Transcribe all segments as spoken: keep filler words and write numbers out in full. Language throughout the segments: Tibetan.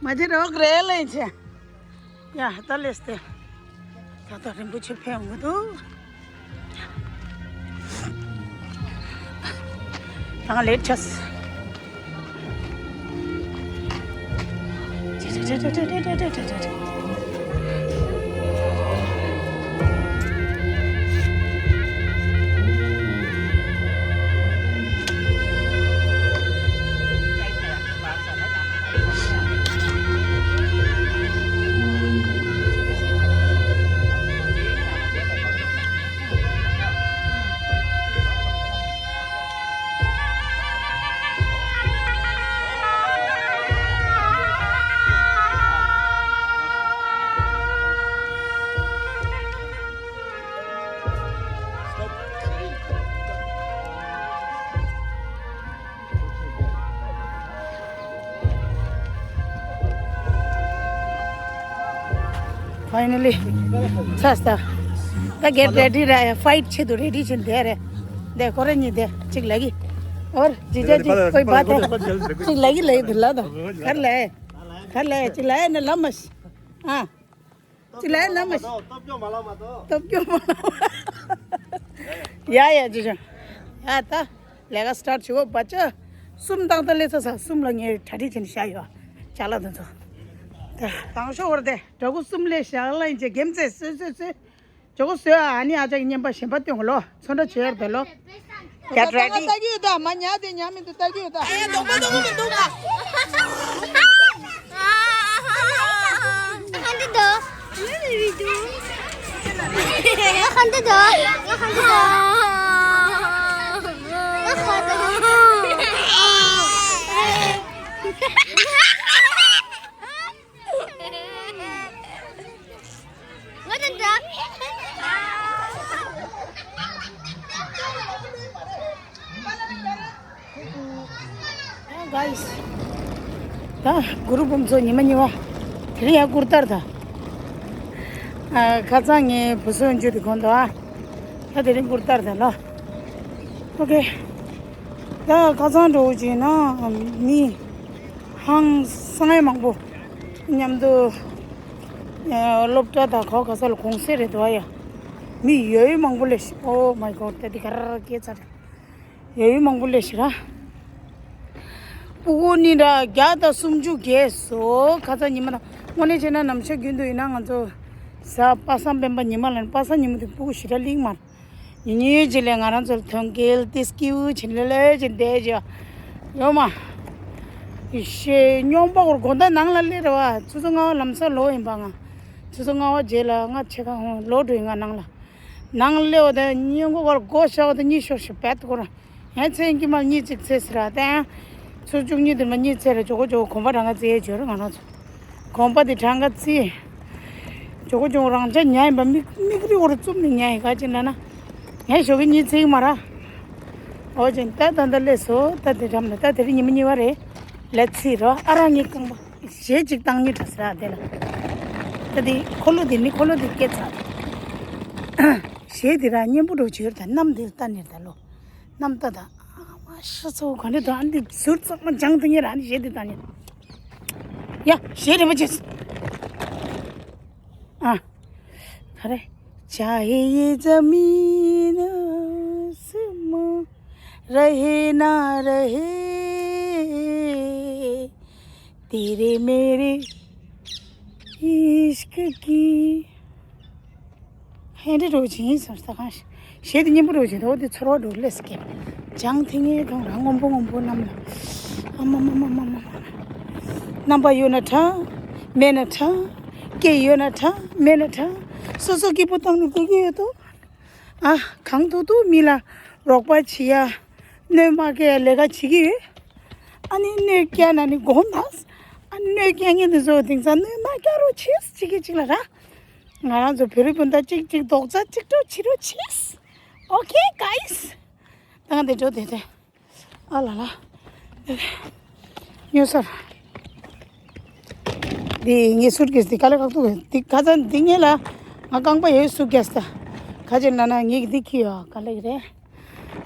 མ་བྱེད་རོགས་རེད་ལེ་ཆེ། ཡ་ད་ལེས་ཏེ། ད་ད་རིན་པོ་ཆེ་ཕེབས་འོང་གི་འདུག་ད་ང་ལེ་ཊི་ཆགས། Finally ཚར་སོང་། ད་གེཊ་རེ་ཌི་ར་ཡ། ཕའིཊ་ཆེད་དུ་རེ་ཌི་བྱེད་བསྡད་རེད། འདི་ཁོ་རེ་གཉིས་དེ་གཅིག་ལ་གི། ཨོར་ཇི་ཇ་ཇི་ཀོའི་བ་ཏེ། གཅིག་ལ་གི་ལ་གི་དེ་ལ་དོ། གར་ལ་གར་ལ་གཅིག་ལ་ནི་ལ་མ་ཤི། ཨ། གཅིག་ལ་ལ་མ་ཤི། སྟོབས་སྐྱོང་མ་ལ་མ་གཏོགས། སྟོབས་སྐྱོང་མ་ལ་མ། ཡ་ཡ་ཇི་ཇ། ཡ་ད། ལས་ཀ་སི་ཊར་ཊི་བྱེད་དགོས་པ་ཅི། གསུམ་ཏག་ཏག་སླེབས་ཚར་སོང་། གསུམ་ལ་ངས་གྲ་སྒྲིག་བྱས་ནས་བཞག་ཡོད། ཅ་ལག་དེ་ཚོ། ད་དང་ཤོག་བར་དེ་དྲ་སྐུ་གསུམ་སླེབས་བཞག་ལ་ཡིན་ཅེ་རྒྱལ་མཚན་བཟོས་བཟོས་བཟོས། ཇོ་ཀོ་བཟོས་ཨ་ནི་ཨ་ཅག་གི་བརྙན་པ་གཞན་པ་སྟོན་གོ་ལོ། ཚོན་ཁྲ་བྱོས་ཡར་དེ་ལོ། Get ready. ལྟ་གི་ཡོད་ད། མ་ཉལ་དེ་ཉལ་མི་འདུག་ལྟ་གི་ཡོད་ད། ཨ་ཡ་ལོག་པ་ལོག་པ་མི་འདུག་ག་ཁ་འདི་འདུག་ང་ཁ་འདི་འདུག་ང་ཁ་འདི་འདུག་ང་ཁ་འདི་འདུག་ང་དང་འདྲ། Guys, ད་གུ་རུ་ཕུང་ཚོ་ཉི་མ་གཉིས་པ། དེ་རིང་ཡང་ཀུར་ཏར་ད། ཨ། ཁ་སང་ངའི་བུ་གསོ་འཇུ་དེ་གོན་འདུག་ཨ། ད་དེ་རིང་ཀུར་ཏར་ད་ལོ། ཨོ་ཁེ། ད་ཁ་སང་འགྲོ་བྱས་ན་མི་ཧང་སང་ཡ་མང་པོ་མཉམ་དུ། ཨ། སློབ་གྲྭ་དང་ག་བ་ག་ས་ལ་གུང་སེང་རེད་འདུག་ཡ། མི་ཡོད་ཡོད་མང་པོ་སླེབས་ཤག Oh my God, ད་འདི་ག་ར་སྐད་ཆ་རེད། ཡོད་ཡོད་མང་པོ་སླེབས་ཤག་ར། སྤུ་གུ་ནི་འདྲ་བརྒྱ་དང་སུམ་ཅུ་བརྒལ་སོང་། ཁ་སང་ཉི་མ་དང་། དངོས་གནས་བྱས་ན་ནམ་ཞག་རྒྱུན་དུ་ཡིན་ན་ང་ཚོ་གཟའ་པ་སངས་སྤེན་པ་ཉི་མ་ལ་ནི། པ་སངས་ཉིན་མོ་དེ་སྤུ་གུ་ཞེ་དྲག་སླེབས་མ་རེད། ཉིན་ཉིན་རྗེས་ལ་ང་རང་ཚོ་ལ་ཐོན་སྐལ་ཏི་སྐྱིའུ་བྱིན་ལེ་ལེ་བྱིན་བསྡད་ཅི་ཡོད་མ། ཤེས་སྙོམས་པོ་སྒོ་ད་ནང་ལ་སླེབས་རེད་བ། ཆུ་ཚོད་ལྔ་པ་ལམ་སང་ལོག་ཡིན་པ། ང་ཆུ་ཚོད་ལྔ་པ་རྗེས་ལ་ང་ཕྱེད་ཀ་ཧོན་ལོག་འགྲོ་ཡིན། ང་ནང་ལ་ནང་སླེབས་པ་དང་སྙིང་གོ་གར་སྒོ་བཞག་པ་དང་གཉིད་ཤོར་ཤོར་བད་ཀོ་ར། ངས་ཚེ་སྐྱིད་མ་གཉིད་ཅིག་ཚེ་ཟེར་ར་དེ། ཚོ་བཅུ་གཉིས་དེར་མ་གཉིད་ཚེ་ར་ཇོ་ཀོ་ཇོ་ཀོ་གོམ་པ་རང་ག་ཚེ་ཡས་འབྱོར་ང་རང་ཚོ། གོམ་པ་དེ་གྲངས་ཀ་རྩིས། ཇོ་ཀོ་ཇོ་ཀོ་རང་ཅག་ཉལ་ཡིན་པ། མིག་མིག་རི་འོར་བཙུམ་ནས་ཉལ་ཡིན་ག་ཅི་ན་ན། ངས་ཞོགས་ཀྱི་གཉིད་ཚིག་མ་ར། འོ་ཅན་ད་ད་ད་སླེབས་སོ། ད་དེ་འགྲམ་ལ་ད་དེ་རིང་ཉི་མ་གཉིས་པ་རེད། ལས་ཚིག་རོ་ཨ་རང་ངའི་རྐང་པ། གཞས་ཅིག་བཏང་ཉིད་དྲ་ཟེར་ར་དེ་ལ། ད་དེ་འཁོར་ལོ་དེ་ནི་འཁོར་ལོ་དེ་སྐད་ཚ། གཞས་དེ་ར་སྙན་པོ་འགྲོ་བྱོས་ད་གནམ་དེར་ལྟ་ནས་ད་ལོ། གནམ་ལྟ་ད། ཨ་མ་ཤི་ཚོ་ག་ནས་ད་ཨ་འདི་ཟུར་ཙག་མ་ལྗང་དེ་ཉེ་ར་ནི་གཞས་དེ་བཏང་ཉིད། ཡ་གཞས་རིན་པོ་ཆེ། ཨ། ག་རེ། चाहे ये ज़मीन आसमां रहे ना रहे, तेरे मेरे इश्क की ཧེ་འདྲེ་འགྲོ་བཞིན་སོང་ས་གང་ཞིག་གཞས་དེ་སྙན་པོ་འགྲོ་བཞིན་འདུག་དེ་ཚོར་བ་འགྲོ་ལས་ཀྱི། ལྗང་ཐིང་ངེ་གང་རང་སྔོན་པོ་སྔོན་པོ་གནམ་ལ། ཨ་མ་མ་མ་མ་མ་མ། རྣམ་པ་ཡོད་ན་དྲག་མེད་ན་དྲག་སྐད་ཡོད་ན་དྲག་མེད་ན་དྲག་སོ་སོ་སྐྱིད་པོ་བཏང་ནས་བསྡད་ཀྱི་ཡོད་དོ། ཨ། གང་ཐུབ་ཐུབ་མི་ལ་རོགས་པ་བྱེད་ཡ། གནོད་མ་སྐྱེལ་ཡ་ལས་ཀ་བྱེད་ཀྱི་ཡོད། ཨ་ནི་གནོད་སྐྱེལ་ན་ནི་དགོངས་དག་ཨ་ནི་གནོད་སྐྱེལ་མཁན་དེ་ཚོ་དེང་སང་གནོད་མ་སྐྱེལ་རོགས་བྱེད་ཅིག་གི་ཅིག་ལ་ར། ང་རང་ཚོ་བོད་རིགས་སྤུན་ཟླ་གཅིག་གཅིག་རྡོག་རྩ་གཅིག་སྒྲིལ་བྱེད་རོགས་བྱེད། Okay, guys. ད་ང་འདི་འགྲོ་དེ་དེ། ཨ་ལ་ལ། སྨྱོ་སར། འདི་ངའི་སུཊ་ཀེས་འདི་དཀའ་ལས་ཁག་ཐུག་འདི་ཁ་ཚ་འདི་ངེད་ལ། ང་རྐང་པ་ཡོད་སུཊ་ཀེས་ད། ཁ་ཅིག་ན་ན་ངེད་ཀྱི་འདི་ཁྱི་ཡོད་དཀའ་ལས་རེད།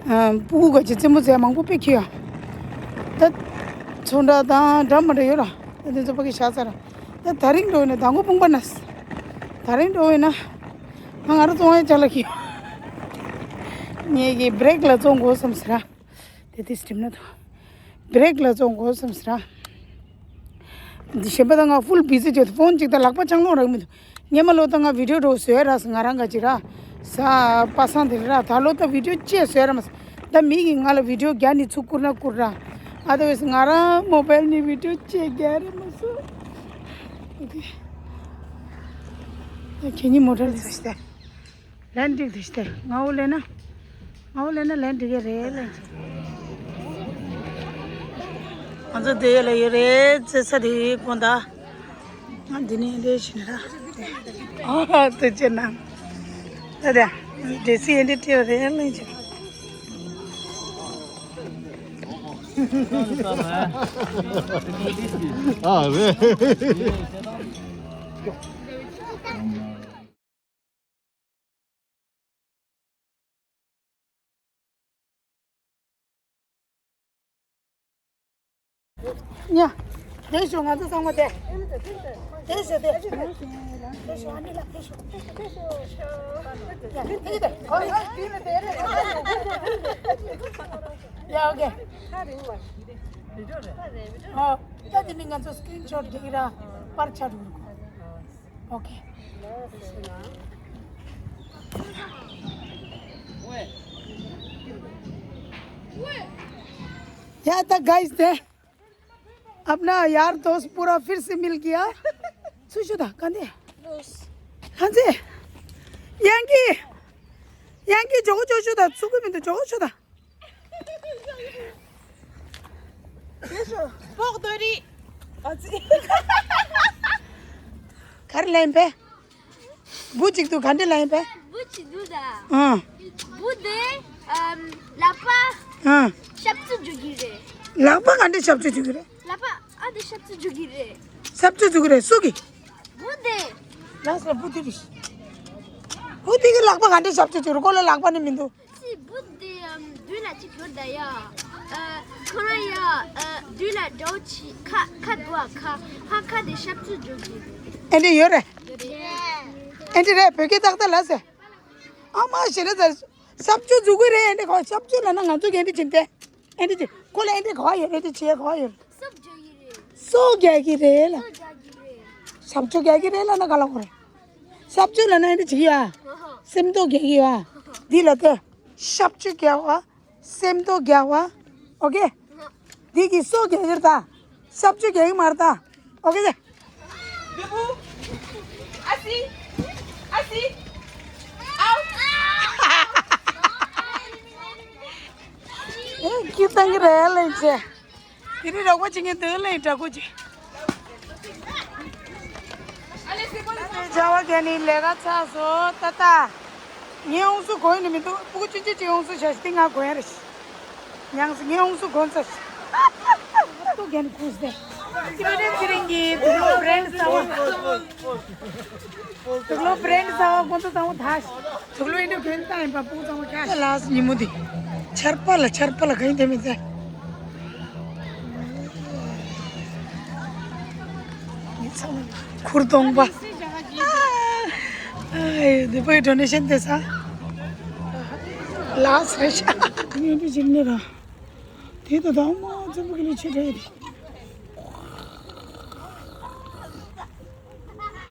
ཨ། སྤུ་གུ་ག་ཅིག་རྩེད་མོ་རྩེ་མང་པོ་དཔེ་ཁྱི་ཡོད། ད། ཚོང་འདྲ་དང་འདྲ་མ་འདྲ་ཡོད་ར། ད་དེ་ཚོ་ཕ་གི་བཞག་ཚར། ད་དེ་རིང་འགྲོ་ཡིན་ན་ཟླ་མགོ་དཔུང་པ་ན། དེ་རིང་འགྲོ་ཡིན་ན། ང་ང་རང་བཙོང་ཡ་ཅ་ལག་གི། ངེད་ཀྱི་བྷི་རེག་ལ་བཙོང་དགོས་བསམ་ཟེར། དེ་དེ་སི་ཊིམ་ན་ཐོ། བྷི་རེག་ལ་བཙོང་དགོས་བསམ་ཟེར། འདི་གཞན་པ་ད་ང་ཧྥུལ་བི་ཟི་བྱས་ཏེ་ཕོན་གཅིག་ད་ལག་པ་ཆང་ལོང་རག་མི་འདུག་སྔོན་མ་ལོ་ད་ང་བི་ཌིའོ་འགྲོ་བཟོས་ར་ང་རང་ག་ཅི་ར། ས་པ་སངས་དེ་ར་ད་ལོ་ད་བི་ཌིའོ་ཅེས་བཟོས་ར་མ་ས། ད་མི་གིས་ང་ལ་བི་ཌིའོ་རྒྱག་ནི་ཚུར་བསྐུར་ན་བསྐུར་ར། ཨ་ད་བས་ང་རང་མོ་བལ་ནི་བི་ཌིའོ་ཅེས་རྒྱག་ར་མ་ས། ཨོ་ཁེ། ད་ཁྱེད་གཉིས་མོ་ཊ་ལས་ས་ཤི་ད། ལན་འགྲིག་དུ་ཤི་ད། ང་འོ་ལེ་ན། ང་འོ་ལེ་ན་ལན་འགྲིག་གི་རེད་ལན་ཅི། ང་ཚོ་དེ་ལ་ཡོད་རེད་ཙེ་ས་དེ་གོང་ད། ང་འདི་ནས་འདྲེ་ཕྱིན་ར། ཨ་ཏུ་ཅེ་ན། ད་དེ། འདྲེ་སི་ཡེ་འདྲེ་ཏེ་རེད་ལན་ཅི། ཨ་རེད། ཉ། དེ་ཤོག་ང་ཚོ་ཚང་མ་དེ། དེ་ཤོག་དེ། དེ་ཤོག་ཨ་ནི་ལ་དེ་ཤོག་ཡ་དེ་དེ་ཨོ་ཡ་དེ་ནི་དེ་རེད། ཡ་ཨོ་ཀེ། ཨོ་ད་དེ་ནི་ང་ཚོ་སི་ཀི་རིན་ཤོཊ་དེ་གི་ར་པར་ཆ་རུ། ཨོ་ཀེ། या था गाइस थे अपना यार दोस्त पूरा फिर से मिल गया। सुशुदा कंदे। लंजे। यांकी। यांकी जोगो जोशुदा सुगु मिंदु जोगो शुदा। Porte de riz. कर लें पे। བུ་གཅིག་འདུག་ག་འདྲ་ལབ་ཡིན་པས། བུ་གཅིག་འདུག་ད། ཨང་། བུ་དེ་ཨམ། ལག་པ་ཨང་། ཞབས་ཕྱི་འཇུག་གི་རེད། ལག་པ་ག་འདྲ་ཞབས་ཕྱི་འཇུག་གི་རེད། ལག་པ་ཨ་དེ་ཞབས་ཕྱི་འཇུག་གི་རེད། ཞབས་ཕྱི་འཇུག་གི་རེད་སུ་གི། བུ་དེ། ལགས་སོ་བུ་དེ་རེད། བུ་དེ་གི་ལག་པ་ག་འདྲ་ཞབས་ཕྱི་འཇུག་རེད་ཁོ་ལ་ལག་པ་ནི་མི་འདུག་སི་བུ་དེ་ཨམ། དུས་ལ་གཅིག་ཡོད་ད་ཡ། ཨ། ཁོ་རང་ཡ། ཨ། དུས་ལ་འདྲ་བོ་ཆི་ཁ་ཁ་དུ་བ་ཁ་ཧ་ཁ་དེ་ཞབས་ཕྱི་འཇུག་གི། ཨེ་འདྲ་ཡོད་རེད། ཡོད་རེད། ཨེ་འདྲ་རེད་བོད་སྐད་ཏག་ཏག་ལ་ཟེར། ཨ་མ་ཞེ་ན་ཟེར། ཞབས་ཕྱི་འཇུག་གི་རེད་ཨེ་འདྲ་གོ་ཞབས་ཕྱི་ལ་ན་ང་ཚོ་གི་ཨེ་འདྲ་བྱེད་དེ། ཨེ་འདྲ་བྱེད་ཁོ་ལ་ཨེ་འདྲ་གོ་ཡོད་རེད་ཨེ་འདྲ་བྱེད་གོ་ཡོད་རེད། སོ་རྒྱག་གི་རེད་ལ། སོ་རྒྱག་གི་རེད་ལ་ན་ག་ལ་གོ་རེད། ཞབས་ཕྱི་ལ་ན་ཨེ་འདྲ་བྱེད་ཡ། སེམས་ཏོག་རྒྱག་གི་ཡ། འདི་ལ་ལྟོས། ཞབས་ཕྱི་རྒྱག་པ། སེམས་ཏོག་རྒྱག་པ། ཨོ་ཀེ། འདི་གི་སོ་རྒྱག་གི་རེད་ད། ཞབས་ཕྱི་རྒྱག་གི་མ་རེད་ད། ཨོ་ཀེ་ཟེ། ཨེ་ཁྱི་བཏང་གི་རེད་ལེ་ཅེ། དེ་རིང་རོགས་པ་བྱེད་མཁན་འདུག་ལེ་དྲག་པོ་ཅིག་བྱ་བ་ག་ནི་ལས་ཀ་ཚར་སོང་ཏ་ཏ། ངའི་ཨོང་སུ་གོན་ནི་མི་འདུག་སྤུ་གུ་ཆུང་ཆུང་ཅིག་ཨོང་སུ་བྱ་ཞིག་དེ་ང་གོན་ཡ་རེད། ཉང་སུ་ངའི་ཨོང་སུ་གོན་ཚར་ཞིག་ཏུ་གན་ཁུས་ཏེ། ཏི་རི་ཏི་རིང་གི་དུག་ལོག་བྷི་རེན་ཌི་གསར་པ། དུག་ལོག་བྷི་རེན་ཌི་གསར་པ་ཁོང་ཚོ་ཚང་མ་ད་ཞིག་དུག་ལོག་ཨིན་ཌི་གོན་ཏང་ཡིན་པ་སྤུ་གུ་ཚང་མ་ཁ་ཤས། ལགས་ཉིན་མོ་འདི། ཆར་པ་ལ་ཆར་པ་ལ་གང་ཡིན་དེ་མི་ཚེ། ཁུར་སྟོང་པ། ཨ་འདི་པའི་ཌོ་ནེ་ཤན་དེ་ས། ལགས་རེད་ཤག་ཉིན་དུ་ཅིག་ནི་ར། དེ་ད་དང་མ་ཙམ་པོ་གི་ལི་ཆེ་དྲག་ཡོད།